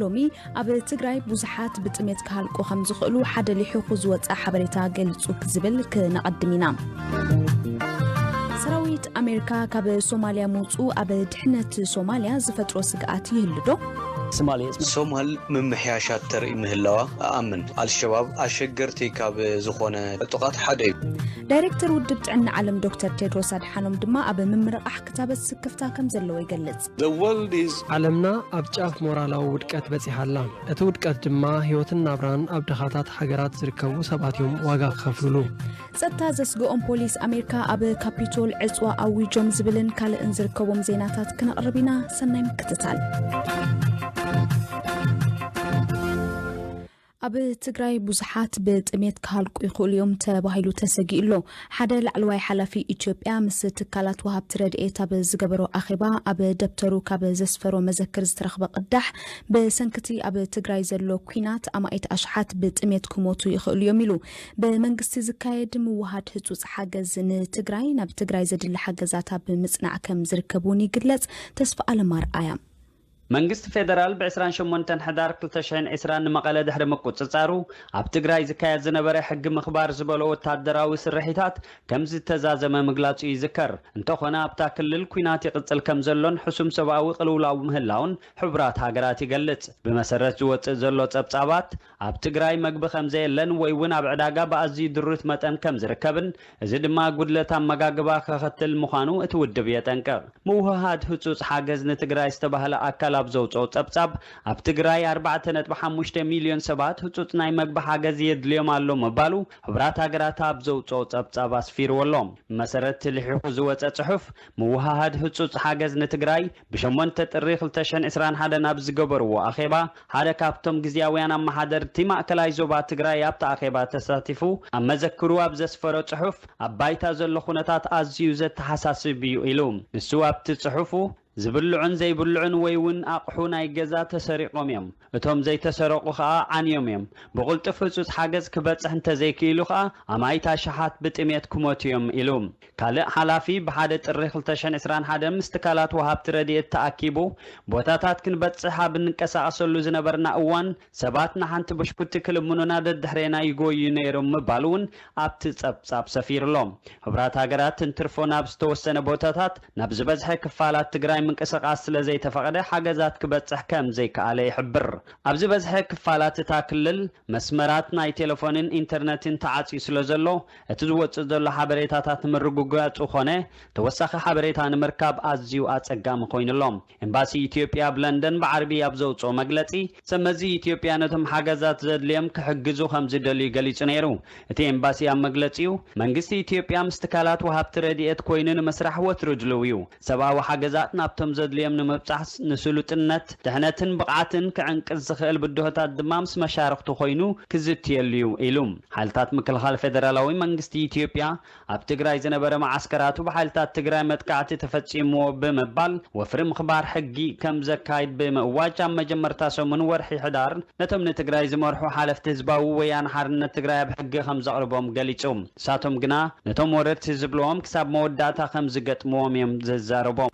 ሎሚ ኣብ ትግራይ ብዙሓት ብጥሜት ክሃልቁ ከም ዝኽእሉ ሓደ ልሒኹ ዝወፀ ሓበሬታ ገሊፁ ዝብል ክነቐድም ኢና። ሰራዊት ኣሜሪካ ካብ ሶማልያ ምውፅኡ ኣብ ድሕነት ሶማልያ ዝፈጥሮ ስግኣት ይህሉ ዶ? ሶማል ምምሕያሻት ተርኢ ምህላዋ እኣምን። ኣልሸባብ ኣሸገርቲ ካብ ዝኾነ ዕጡቓት ሓደ እዩ። ዳይሬክተር ውድብ ጥዕና ዓለም ዶክተር ቴድሮስ ኣድሓኖም ድማ ኣብ ምምርቓሕ ክታበት ስክፍታ ከም ዘለዎ ይገልጽ። ዓለምና ኣብ ጫፍ ሞራላዊ ውድቀት በጺሓ ኣላ። እቲ ውድቀት ድማ ህይወትን ናብራን ኣብ ድኻታት ሃገራት ዝርከቡ ሰባት እዮም ዋጋ ክኸፍሉሉ። ጸጥታ ዘስግኦም ፖሊስ ኣሜሪካ ኣብ ካፒቶል ዕጽዋ ኣዊጆም ዝብልን ካልእን ዝርከቦም ዜናታት ክነቕርብ ኢና። ሰናይ ምክትታል። ኣብ ትግራይ ብዙሓት ብጥሜት ክሃልቁ ይኽእሉ እዮም ተባሂሉ ተሰጊኡ ኣሎ። ሓደ ላዕለዋይ ሓላፊ ኢትዮጵያ ምስ ትካላት ወሃብቲ ረድኤት ኣብ ዝገበሮ ኣኼባ ኣብ ደብተሩ ካብ ዘስፈሮ መዘክር ዝተረኽበ ቅዳሕ ብሰንክቲ ኣብ ትግራይ ዘሎ ኲናት ኣማኢት ኣሽሓት ብጥሜት ክሞቱ ይኽእሉ እዮም ኢሉ። ብመንግስቲ ዝካየድ ምውሃድ ህጹጽ ሓገዝ ንትግራይ ናብ ትግራይ ዘድሊ ሓገዛት ኣብ ምጽናዕ ከም ዝርከብ እውን ይግለጽ። ተስፋ ኣለማርኣያ። መንግስቲ ፌደራል ብ ዕስራን ሸሞንተን ሕዳር ክልተ ሽሕን ዕስራን ንመቐለ ድሕሪ ምቁጽጻሩ ኣብ ትግራይ ዝካየድ ዝነበረ ሕጊ ምኽባር ዝበሎ ወታደራዊ ስርሒታት ከም ዝተዛዘመ ምግላጹ ይዝከር። እንተኾነ ኣብታ ክልል ኲናት ይቕጽል ከም ዘሎን ሕሱም ሰብኣዊ ቅልውላው ምህላውን ሕቡራት ሃገራት ይገልጽ። ብመሰረት ዝወጽእ ዘሎ ጸብጻባት ኣብ ትግራይ መግቢ ከም ዘየለን ወይ እውን ኣብ ዕዳጋ ብኣዝዩ ድሩት መጠን ከም ዝርከብን እዚ ድማ ጉድለት ኣመጋግባ ከኸትል ምዃኑ እቲ ውድብ የጠንቅቕ። ምውህሃድ ህጹጽ ሓገዝ ንትግራይ ዝተባህለ ኣካል ኣብ ዘውጽኦ ጸብጻብ ኣብ ትግራይ ኣርባዕተ ነጥቢ ሓሙሽተ ሚልዮን ሰባት ህጹጽ ናይ መግቢ ሓገዝ የድልዮም ኣሎ ምባሉ ሕቡራት ሃገራት ኣብ ዘውጽኦ ጸብጻብ ኣስፊርዎ ኣሎ። ብመሰረት እቲ ልሒኹ ዝወጸ ጽሑፍ ምውህሃድ ህጹጽ ሓገዝ ንትግራይ ብሸሞንተ ጥሪ ክልተ ሽሕን ዕስራን ሓደን ኣብ ዝገበርዎ ኣኼባ ሓደ ካብቶም ግዝያውያን ኣመሓደርቲ ማእከላይ ዞባ ትግራይ ኣብቲ ኣኼባ ተሳቲፉ ኣብ መዘክሩ ኣብ ዘስፈሮ ጽሑፍ ኣብ ባይታ ዘሎ ኩነታት ኣዝዩ ዘተሓሳስብ እዩ ኢሉ። ንሱ ኣብቲ ጽሑፉ ዝብልዑን ዘይብልዑን ወይ እውን ኣቕሑ ናይ ገዛ ተሰሪቖም እዮም። እቶም ዘይተሰረቑ ከኣ ዓንዮም እዮም። ብቕልጡፍ ህጹጽ ሓገዝ ክበጽሕ እንተዘይክኢሉ ከኣ ኣማኢት ኣሽሓት ብጥሜት ክሞቱ እዮም ኢሉ። ካልእ ሓላፊ ብሓደ ጥሪ ክልተ ሽሕን ዕስራን ሓደን ምስ ትካላት ወሃብቲ ረድኤት ተኣኪቡ ቦታታት ክንበጽሕ ኣብ እንቀሳቐሰሉ ዝነበርና እዋን ሰባት ንሓንቲ ብሽኩቲ ክልምኑና ደድሕሬና ይጎዩ ነይሮም ምባሉ እውን ኣብቲ ጸብጻብ ሰፊሩ ኣሎ። ሕቡራት ሃገራት እንትርፎ ናብ ዝተወሰነ ቦታታት ናብ ዝበዝሐ ክፋላት ትግራይ ምንቅስቓስ ስለ ዘይተፈቐደ ሓገዛት ክበጽሕ ከም ዘይከኣለ ይሕብር። ኣብ ዝበዝሐ ክፋላት እታ ክልል መስመራት ናይ ቴሌፎንን ኢንተርነትን ተዓጽዩ ስለ ዘሎ እቲ ዝወጽእ ዘሎ ሓበሬታታት ንምርግጋጹ ኾነ ተወሳኺ ሓበሬታ ንምርካብ ኣዝዩ ኣጸጋሚ ኮይኑ ኣሎ። ኤምባሲ ኢትዮጵያ ኣብ ለንደን ብዓርቢ ኣብ ዘውፅኦ መግለፂ ሰመዚ ኢትዮጵያ ነቶም ሓገዛት ዘድልዮም ክሕግዙ ከም ዝደልዩ ገሊፁ ነይሩ። እቲ ኤምባሲ ኣብ መግለፂኡ መንግስቲ ኢትዮጵያ ምስ ትካላት ወሃብቲ ረድኤት ኮይኑ ንምስራሕ ወትሩ ድልው እዩ። ሰብኣዊ ሓገዛት ናብቶም ዘድልዮም ንምብፃሕ ንስሉጥነት፣ ድሕነትን ብቕዓትን ክዕንቅጽ ዝኽእል ብድሆታት ድማ ምስ መሻርኽቱ ኮይኑ ክዝትየሉ እዩ ኢሉ። ሓይልታት ምክልኻል ፌደራላዊ መንግስቲ ኢትዮጵያ ኣብ ትግራይ ዝነበረ መዓስከራቱ ብሓይልታት ትግራይ መጥቃዕቲ ተፈጺምዎ ብምባል ወፍሪ ምኽባር ሕጊ ከም ዘካይድ ብምእዋጅ ኣብ መጀመርታ ሰሙን ወርሒ ሕዳር ነቶም ንትግራይ ዝመርሑ ሓለፍቲ ህዝባዊ ወያነ ሓርነት ትግራይ ኣብ ሕጊ ከም ዘቕርቦም ገሊጹ። ንሳቶም ግና ነቶም ወረድቲ ዝብልዎም ክሳብ መወዳእታ ከም ዝገጥምዎም እዮም ዝዛረቦም።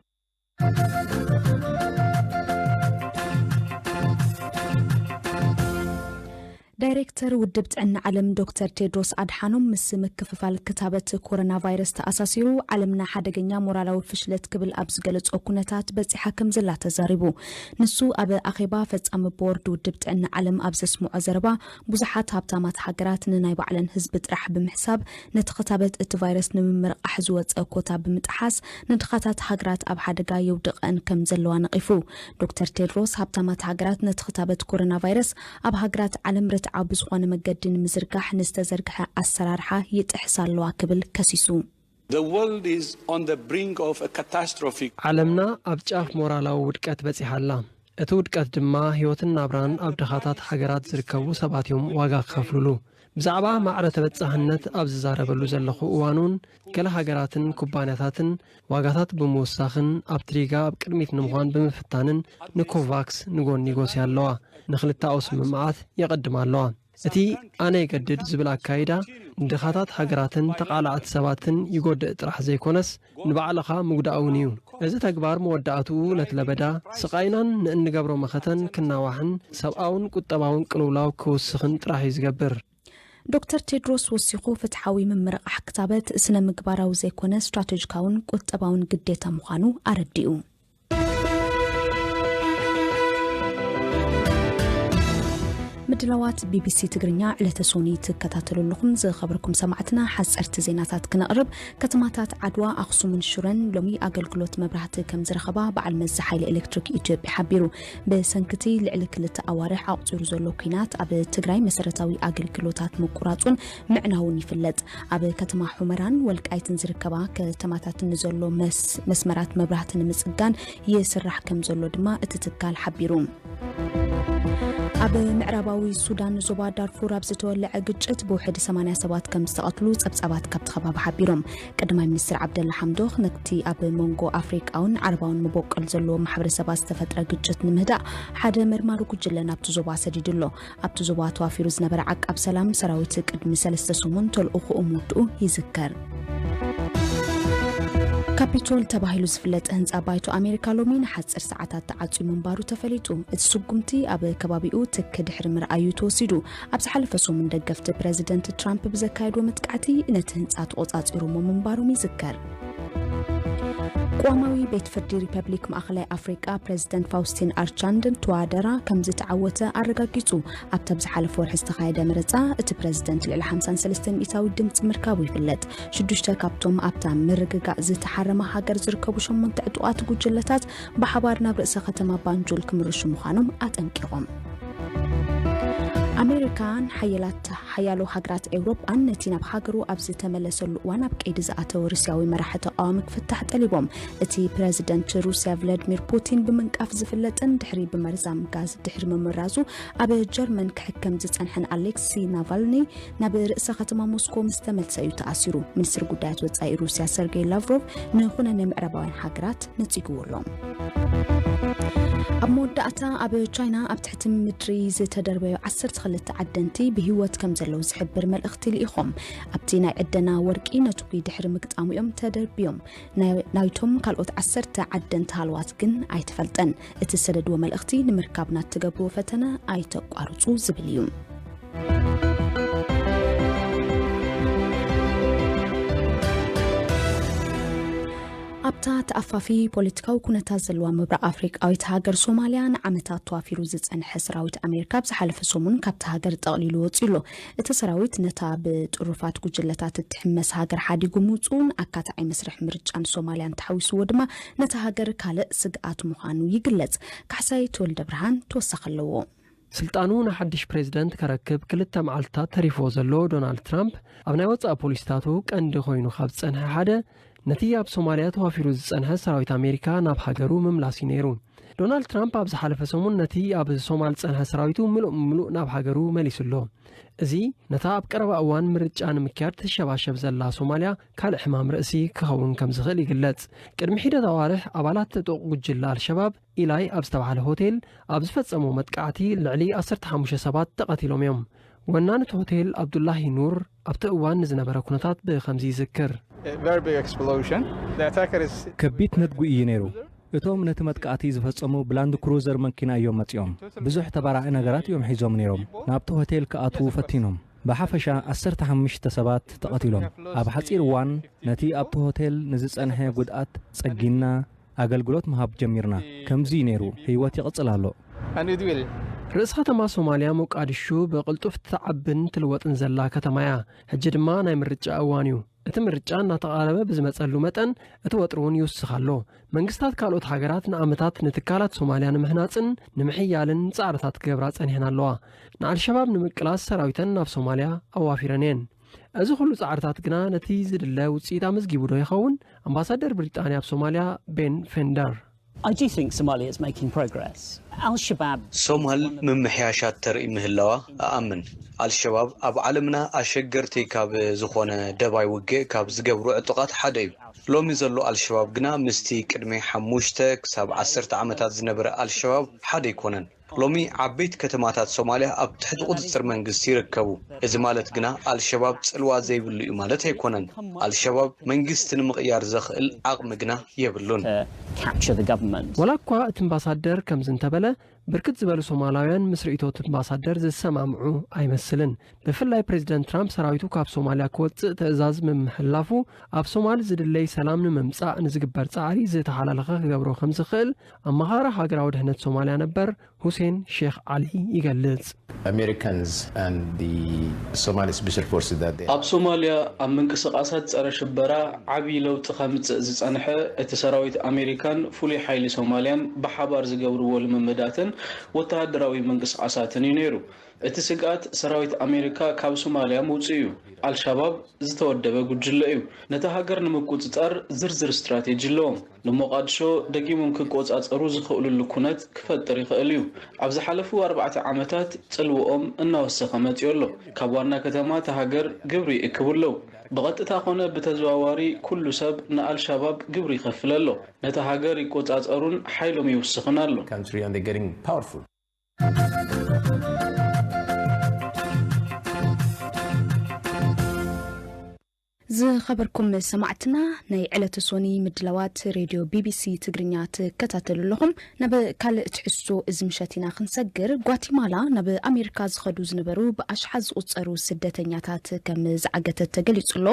ዳይሬክተር ውድብ ጥዕና ዓለም ዶክተር ቴድሮስ ኣድሓኖም ምስ ምክፍፋል ክታበት ኮሮና ቫይረስ ተኣሳሲሩ ዓለምና ሓደገኛ ሞራላዊ ፍሽለት ክብል ኣብ ዝገለጾ ኩነታት በጺሓ ከም ዘላ ተዛሪቡ። ንሱ ኣብ ኣኼባ ፈጻሚ ቦርድ ውድብ ጥዕና ዓለም ኣብ ዘስምዖ ዘረባ ብዙሓት ሃብታማት ሃገራት ንናይ ባዕለን ህዝቢ ጥራሕ ብምሕሳብ ነቲ ክታበት እቲ ቫይረስ ንምምርቓሕ ዝወጸ ኮታ ብምጥሓስ ንድኻታት ሃገራት ኣብ ሓደጋ የውድቐን ከም ዘለዋ ነቒፉ። ዶክተር ቴድሮስ ሃብታማት ሃገራት ነቲ ክታበት ኮሮና ቫይረስ ኣብ ሃገራት ዓለም ርትዓዊ ብዝኾነ መገዲ ንምዝርጋሕ ንዝተዘርግሐ ኣሰራርሓ ይጥሕስ ኣለዋ ክብል ከሲሱ። The world is on the brink of a catastrophic ዓለምና ኣብ ጫፍ ሞራላዊ ውድቀት በጺሓ ኣላ። እቲ ውድቀት ድማ ህይወትን ናብራን ኣብ ድኻታት ሃገራት ዝርከቡ ሰባት እዮም ዋጋ ክኸፍሉሉ። ብዛዕባ ማዕረ ተበጻሕነት ኣብ ዝዛረበሉ ዘለኹ እዋን እውን ገለ ሃገራትን ኩባንያታትን ዋጋታት ብምውሳኽን ኣብቲ ሪጋ ኣብ ቅድሚት ንምዃን ብምፍታንን ንኮቫክስ ንጎኒ ይጎስያ ኣለዋ። ንኽልተኣዊ ስምምዓት የቐድማ ኣለዋ። እቲ ኣነ የገድድ ዝብል ኣካይዳ ንድኻታት ሃገራትን ተቓላዕቲ ሰባትን ይጎድእ ጥራሕ ዘይኮነስ ንባዕልኻ ምጉዳእ እውን እዩ። እዚ ተግባር መወዳእትኡ ነቲ ለበዳ፣ ስቓይናን ንእንገብሮ መኸተን ክናዋሕን ሰብኣውን ቁጠባውን ቅልውላው ክውስኽን ጥራሕ እዩ ዝገብር። ዶክተር ቴድሮስ ወሲኹ ፍትሓዊ ምምርቓሕ ክታበት ስነ ምግባራዊ ዘይኮነ ስትራቴጂካውን ቁጠባውን ግዴታ ምዃኑ ኣረዲኡ። ምድላዋት ቢቢሲ ትግርኛ ዕለተ ሶኒ ትከታተሉ ኣለኹም። ዝኸበርኩም ሰማዕትና ሓፀርቲ ዜናታት ክነቕርብ። ከተማታት ዓድዋ፣ ኣኽሱምን ሽረን ሎሚ ኣገልግሎት መብራህቲ ከም ዝረኸባ በዓል መዚ ሓይሊ ኤሌክትሪክ ኢትዮጵያ ሓቢሩ። ብሰንክቲ ልዕሊ ክልተ ኣዋርሕ ኣቑፂሩ ዘሎ ኲናት ኣብ ትግራይ መሰረታዊ ኣገልግሎታት ምቁራፁን ምዕናውን ይፍለጥ። ኣብ ከተማ ሑመራን ወልቃይትን ዝርከባ ከተማታት ንዘሎ መስመራት መብራህቲ ንምፅጋን ይስራሕ ከም ዘሎ ድማ እቲ ትካል ሓቢሩ። ኣብ ምዕራባዊ ሱዳን ዞባ ዳርፉር ኣብ ዝተወለዐ ግጭት ብውሕዲ ሰማንያ ሰባት ከም ዝተቐትሉ ጸብጻባት ካብቲ ከባቢ ሓቢሮም። ቀዳማይ ሚኒስትር ዓብደላ ሓምዶክ ነቲ ኣብ መንጎ ኣፍሪቃውን ዓረባውን መበቆል ዘለዎ ማሕበረሰባት ዝተፈጥረ ግጭት ንምህዳእ ሓደ መርማሪ ጉጅለ ናብቲ ዞባ ሰዲዱ ኣሎ። ኣብቲ ዞባ ተዋፊሩ ዝነበረ ዓቃብ ሰላም ሰራዊት ቅድሚ ሰለስተ ሰሙን ተልእኾኡ ምውድኡ ይዝከር። ካፒቶል ተባሂሉ ዝፍለጥ ህንፃ ባይቶ ኣሜሪካ ሎሚ ንሓፂር ሰዓታት ተዓፅዩ ምንባሩ ተፈሊጡ። እቲ ስጉምቲ ኣብ ከባቢኡ ትኪ ድሕሪ ምርኣዩ ተወሲዱ። ኣብ ዝሓለፈ ሰሙን ደገፍቲ ፕረዚደንት ትራምፕ ብዘካየድዎ መጥቃዕቲ ነቲ ህንፃ ተቖፃፂሮሞ ምንባሮም ይዝከር። ቅዋማዊ ቤት ፍርዲ ሪፐብሊክ ማእኸላይ ኣፍሪቃ ፕረዚደንት ፋውስቲን ኣርቻንድ ቱዋደራ ከም ዝተዓወተ ኣረጋጊጹ። ኣብቲ ኣብ ዝሓለፈ ወርሒ ዝተኻየደ መረጻ እቲ ፕረዚደንት ልዕሊ ሓምሳን ሰለስተን ሚእታዊ ድምጺ ምርካቡ ይፍለጥ። ሽዱሽተ ካብቶም ኣብታ ምርግጋእ ዝተሓረማ ሃገር ዝርከቡ ሸሞንተ ዕጡቓት ጉጅለታት ብሓባር ናብ ርእሰ ከተማ ባንጁል ክምርሹ ምዃኖም ኣጠንቂቖም። ኣሜሪካን ሓያላት ሓያሎ ሃገራት ኤውሮጳን ነቲ ናብ ሃገሩ ኣብ ዝተመለሰሉ እዋን ኣብ ቀይዲ ዝኣተወ ሩስያዊ መራሒ ተቓዋሚ ክፍታሕ ጠሊቦም። እቲ ፕረዚደንት ሩስያ ቭላድሚር ፑቲን ብምንቃፍ ዝፍለጥን ድሕሪ ብመርዛም ጋዝ ድሕሪ ምምራዙ ኣብ ጀርመን ክሕከም ዝጸንሐን ኣሌክሲ ናቫልኒ ናብ ርእሰ ከተማ ሞስኮ ምስ ተመልሰ እዩ ተኣሲሩ። ሚኒስትሪ ጉዳያት ወጻኢ ሩስያ ሰርጌይ ላቭሮቭ ንኹነን ምዕራባውያን ሃገራት ነጺግዎ ኣሎ። ኣብ መወዳእታ ኣብ ቻይና ኣብ ትሕቲ ምድሪ ዝተደርበዩ ዓሰርተ ክልተ ዓደንቲ ብህይወት ከም ዘለዉ ዝሕብር መልእኽቲ ልኢኾም። ኣብቲ ናይ ዕደና ወርቂ ነትጒ ድሕሪ ምግጣሙ እዮም ተደርብዮም። ናይ- ናይቶም ካልኦት ዓሰርተ ዓደንቲ ሃልዋት ግን ኣይተፈልጠን። እቲ ዝሰደድዎ መልእኽቲ ንምርካብ ናትገብርዎ ፈተነ ኣይተቋርጹ ዝብል እዩ። ኣብታ ተኣፋፊ ፖለቲካዊ ኩነታት ዘለዋ ምብራቕ ኣፍሪቃዊት ሃገር ሶማልያ ንዓመታት ተዋፊሩ ዝጸንሐ ሰራዊት ኣሜሪካ ኣብ ዝሓለፈ ሰሙን ካብቲ ሃገር ጠቕሊሉ ወጺኡ ኣሎ። እቲ ሰራዊት ነታ ብጥሩፋት ጉጅለታት እትሕመስ ሃገር ሓዲጉ ምውጽኡን ኣካታዒ መስርሕ ምርጫን ሶማልያን ተሓዊስዎ ድማ ነታ ሃገር ካልእ ስግኣት ምዃኑ ይግለጽ። ካሕሳይ ተወልደ ብርሃን ተወሳኺ ኣለዎ። ስልጣኑ ንሓድሽ ፕሬዝደንት ከረክብ ክልተ መዓልትታት ተሪፍዎ ዘሎ ዶናልድ ትራምፕ ኣብ ናይ ወጻኢ ፖሊሲታቱ ቀንዲ ኮይኑ ካብ ዝጸንሐ ሓደ ነቲ ኣብ ሶማልያ ተዋፊሩ ዝጸንሐ ሰራዊት ኣሜሪካ ናብ ሃገሩ ምምላስ እዩ ነይሩ። ዶናልድ ትራምፕ ኣብ ዝሓለፈ ሰሙን ነቲ ኣብ ሶማል ዝጸንሐ ሰራዊቱ ምሉእ ብምሉእ ናብ ሃገሩ መሊሱ ኣሎ። እዚ ነታ ኣብ ቀረባ እዋን ምርጫ ንምክያድ ትሸባሸብ ዘላ ሶማልያ ካልእ ሕማም ርእሲ ክኸውን ከም ዝኽእል ይግለጽ። ቅድሚ ሒደት ኣዋርሕ ኣባላት ጥጡቕ ጉጅለ ኣልሸባብ ኢላይ ኣብ ዝተባህለ ሆቴል ኣብ ዝፈጸሞ መጥቃዕቲ ልዕሊ ዓሰርተ ሓሙሽተ ሰባት ተቐቲሎም እዮም። ወናን እቲ ሆቴል ኣብዱላሂ ኑር ኣብቲ እዋን ንዝነበረ ኩነታት ብኸምዚ ይዝክር። Very big explosion. The attacker is ከቢድ ነድጉ እዩ ነይሩ። እቶም ነቲ መጥቃዕቲ ዝፈጸሙ ብላንድ ክሩዘር መኪና እዮም መጺኦም። ብዙሕ ተባራዒ ነገራት እዮም ሒዞም ነይሮም። ናብቲ ሆቴል ክኣትዉ ፈቲኖም። ብሓፈሻ ዓሰርተ ሓሙሽተ ሰባት ተቐቲሎም። ኣብ ሓጺር እዋን ነቲ ኣብቲ ሆቴል ንዝጸንሐ ጉድኣት ጸጊንና ኣገልግሎት ምሃብ ጀሚርና። ከምዚ እዩ ነይሩ። ህይወት ይቕጽል ኣሎ። And it will. ርእሲ ከተማ ሶማልያ ሞቃዲሹ ብቕልጡፍ ትዓብን ትልወጥን ዘላ ከተማ እያ። ሕጂ ድማ ናይ ምርጫ እዋን እዩ። እቲ ምርጫ እናተቓረበ ብዝመጸሉ መጠን እቲ ወጥሪ እውን ይውስኽ ኣሎ። መንግስታት ካልኦት ሃገራት ንዓመታት ንትካላት ሶማልያ ንምሕናጽን ንምሕያልን ጻዕርታት ክገብራ ጸኒሐን ኣለዋ። ንኣልሸባብ ንምቅላስ ሰራዊተን ናብ ሶማልያ ኣዋፊረን እየን። እዚ ኩሉ ጻዕርታት ግና ነቲ ዝድለ ውጽኢት ኣመዝጊቡ ዶ ይኸውን? ኣምባሳደር ብሪጣንያ ኣብ ሶማልያ ቤን ፌንደር። I do think Somalia is making progress. Al Shabaab. ሶማል ምምሕያሻት ተርኢ ምህላዋ እኣምን። ኣልሸባብ ኣብ ዓለምና ኣሸገርቲ ካብ ዝኾነ ደባይ ውግእ ካብ ዝገብሩ ዕጡቓት ሓደ እዩ። ሎሚ ዘሎ ኣልሸባብ ግና ምስቲ ቅድሚ ሓሙሽተ ክሳብ ዓሰርተ ዓመታት ዝነበረ ኣልሸባብ ሓደ ኣይኮነን። ሎሚ ዓበይቲ ከተማታት ሶማልያ ኣብ ትሕቲ ቁጽጽር መንግስቲ ይርከቡ። እዚ ማለት ግና ኣልሸባብ ጽልዋ ዘይብሉ እዩ ማለት ኣይኮነን። ኣልሸባብ መንግስቲ ንምቕያር ዘኽእል ዓቕሚ ግና የብሉን። ወላ እኳ እቲ ኣምባሳደር ከምዚ እንተበለ፣ ብርክት ዝበሉ ሶማላውያን ምስ ርእይቶ እቲ ኣምባሳደር ዝሰማምዑ ኣይመስልን። ብፍላይ ፕሬዚደንት ትራምፕ ሰራዊቱ ካብ ሶማልያ ክወፅእ ትእዛዝ ምምሕላፉ፣ ኣብ ሶማል ዝድለይ ሰላም ንምምፃእ ንዝግበር ፃዕሪ ዝተሓላለኸ ክገብሮ ከምዝኽእል ኣመኻሪ ሃገራዊ ድሕነት ሶማልያ ነበር ሁሴን ሼክ ዓሊ ይገልፅ። Americans and the Somali Special Forces that they ኣብ ሶማልያ ኣብ ምንቅስቓሳት ጸረ ሽበራ ዓብዪ ለውጢ ከምጽእ ዝጸንሐ እቲ ሰራዊት ኣሜሪካን ፍሉይ ሓይሊ ሶማልያን ብሓባር ዝገብርዎ ልምምዳትን ወተሃደራዊ ምንቅስቓሳትን እዩ ነይሩ። እቲ ስግኣት ሰራዊት ኣሜሪካ ካብ ሶማልያ ምውጽኡ እዩ። ኣልሻባብ ዝተወደበ ጉጅለ እዩ። ነታ ሃገር ንምቁጽጻር ዝርዝር ስትራቴጂ ኣለዎም። ንሞቓድሾ ደጊሞም ክቆጻጸሩ ዝኽእሉሉ ኩነት ክፈጥር ይኽእል እዩ። ኣብ ዝሓለፉ ኣርባዕተ ዓመታት ጽልውኦም እናወሰኸ መጺኡ ኣሎ። ካብ ዋና ከተማ እታ ሃገር ግብሪ ይእክቡ ኣለዉ። ብቐጥታ ኾነ ብተዘዋዋሪ ኩሉ ሰብ ንኣልሻባብ ግብሪ ይኸፍል ኣሎ። ነታ ሃገር ይቆጻጸሩን ሓይሎም ይውስኽን ኣሎ። country and they're getting powerful. ዝኸበርኩም ሰማዕትና፣ ናይ ዕለተ ሶኒ ምድላዋት ሬድዮ ቢቢሲ ትግርኛ ትከታተሉ ኣለኹም። ናብ ካልእ ትሕዝቶ እዚ ምሸት ኢና ክንሰግር። ጓቲማላ ናብ ኣሜሪካ ዝኸዱ ዝነበሩ ብኣሽሓት ዝቑጸሩ ስደተኛታት ከም ዝዓገተት ተገሊጹ ኣሎ።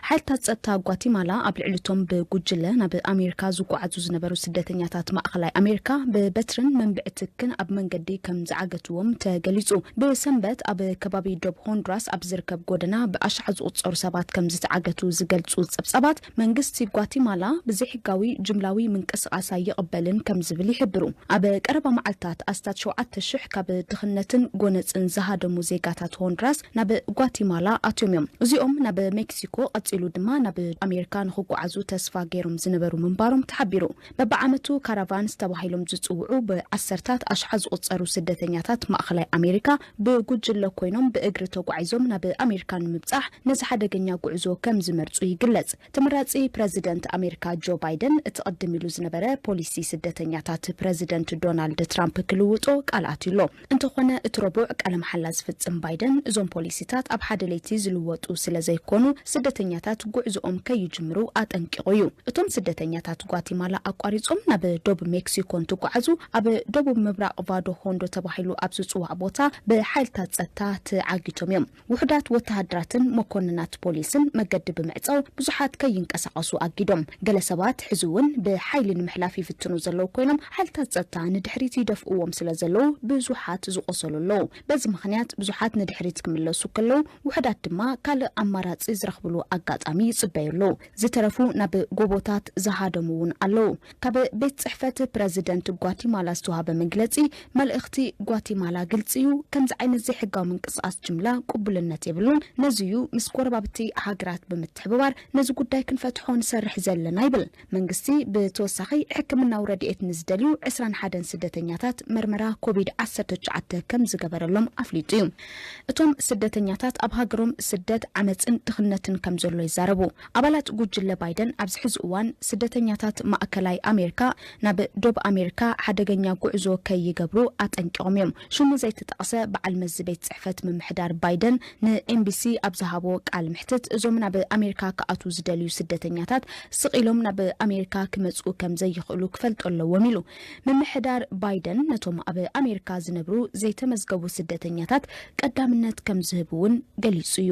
ሓይልታት ጸጥታ ጓቲማላ ኣብ ልዕሊ እቶም ብጉጅለ ናብ ኣሜሪካ ዝጓዓዙ ዝነበሩ ስደተኛታት ማእኸላይ ኣሜሪካ ብበትርን መንብዒ ትክን ኣብ መንገዲ ከም ዝዓገትዎም ተገሊጹ። ብሰንበት ኣብ ከባቢ ዶብ ሆንዱራስ ኣብ ዝርከብ ጎደና ብኣሽሓት ዝቑጸሩ ሰባት ከም ዝተዓገቱ ዝገልጹ ጸብጻባት፣ መንግስቲ ጓቲማላ ብዘይሕጋዊ ጅምላዊ ምንቅስቓስ ኣይቕበልን ከም ዝብል ይሕብሩ። ኣብ ቀረባ መዓልታት ኣስታት ሸውዓተ ሽሕ ካብ ድኽነትን ጎነጽን ዝሃደሙ ዜጋታት ሆንዱራስ ናብ ጓቲማላ ኣትዮም እዮም። እዚኦም ናብ ሜክሲኮ፣ ቀጺሉ ድማ ናብ ኣሜሪካ ንኽጓዓዙ ተስፋ ገይሮም ዝነበሩ ምንባሮም ተሓቢሩ። በብዓመቱ ካራቫንስ ተባሂሎም ዝጽውዑ ብዓሰርታት ኣሽሓት ዝቑጸሩ ስደተኛታት ማእኸላይ ኣሜሪካ ብጉጅለ ኮይኖም ብእግሪ ተጓዒዞም ናብ ኣሜሪካ ንምብጻሕ ነዚ ሓደገኛ ጉዕዞ ከም ዝመርጹ ይግለጽ። ተመራጺ ፕረዚደንት ኣሜሪካ ጆ ባይደን እቲ ቅድም ኢሉ ዝነበረ ፖሊሲ ስደተኛታት ፕረዚደንት ዶናልድ ትራምፕ ክልውጦ ቃል ኣትዩ ኣሎ። እንተኾነ እቲ ረቡዕ ቃለ መሓላ ዝፍጽም ባይደን እዞም ፖሊሲታት ኣብ ሓደ ለይቲ ዝልወጡ ስለ ዘይኮኑ ስደተኛታት ጉዕዞኦም ከይጅምሩ ኣጠንቂቑ እዩ። እቶም ስደተኛታት ጓቲማላ ኣቋሪጾም ናብ ዶብ ሜክሲኮ እንትጓዓዙ ኣብ ደቡብ ምብራቕ ቫዶ ሆንዶ ተባሂሉ ኣብ ዝጽዋዕ ቦታ ብሓይልታት ጸጥታ ተዓጊቶም እዮም። ውሑዳት ወተሃደራትን መኮንናት ፖሊስን መገዲ ብምዕጻው ብዙሓት ከይንቀሳቐሱ ኣጊዶም። ገለ ሰባት ሕዚ እውን ብሓይሊ ንምሕላፍ ይፍትኑ ዘለዉ ኮይኖም ሓይልታት ጸጥታ ንድሕሪት ይደፍእዎም ስለ ዘለዉ ብዙሓት ዝቖሰሉ ኣለዉ። በዚ ምኽንያት ብዙሓት ንድሕሪት ክምለሱ ከለዉ ውሑዳት ድማ ካልእ ኣማራጺ ዝረኽብሉ ኣጋጣሚ ይጽበዩ ኣለዉ። ዝተረፉ ናብ ጎቦታት ዝሃደሙ እውን ኣለዉ። ካብ ቤት ጽሕፈት ፕረዚደንት ጓቲማላ ዝተዋሃበ መግለጺ፣ መልእኽቲ ጓቲማላ ግልጺ እዩ፣ ከምዚ ዓይነት ዘይሕጋዊ ምንቅስቓስ ጅምላ ቅቡልነት የብሉን። ነዚ እዩ ምስ ጎረባብቲ ሃገራት ብምትሕብባር ነዚ ጉዳይ ክንፈትሖ ንሰርሕ ዘለና ይብል። መንግስቲ ብተወሳኺ ሕክምናዊ ረድኤት ንዝደልዩ ዕስራን ሓደን ስደተኛታት መርመራ ኮቪድ ዓሰርተ ትሽዓተ ከም ዝገበረሎም ኣፍሊጡ እዩ። እቶም ስደተኛታት ኣብ ሃገሮም ስደት፣ ዓመፅን ድኽነትን ከም ዘሎ ይዛረቡ። ኣባላት ጉጅለ ባይደን ኣብዚ ሕዚ እዋን ስደተኛታት ማእከላይ ኣሜሪካ ናብ ዶብ ኣሜሪካ ሓደገኛ ጉዕዞ ከይገብሩ ኣጠንቂቖም እዮም። ሽሙ ዘይተጠቕሰ በዓል መዚ ቤት ጽሕፈት ምምሕዳር ባይደን ንኤምቢሲ ኣብ ዝሃቦ ቃል ምሕትት፣ እዞም ናብ ኣሜሪካ ክኣትዉ ዝደልዩ ስደተኛታት ስቕ ኢሎም ናብ ኣሜሪካ ክመጽኡ ከም ዘይኽእሉ ክፈልጡ ኣለዎም ኢሉ። ምምሕዳር ባይደን ነቶም ኣብ ኣሜሪካ ዝነብሩ ዘይተመዝገቡ ስደተኛታት ቀዳምነት ከም ዝህብ እውን ገሊጹ እዩ።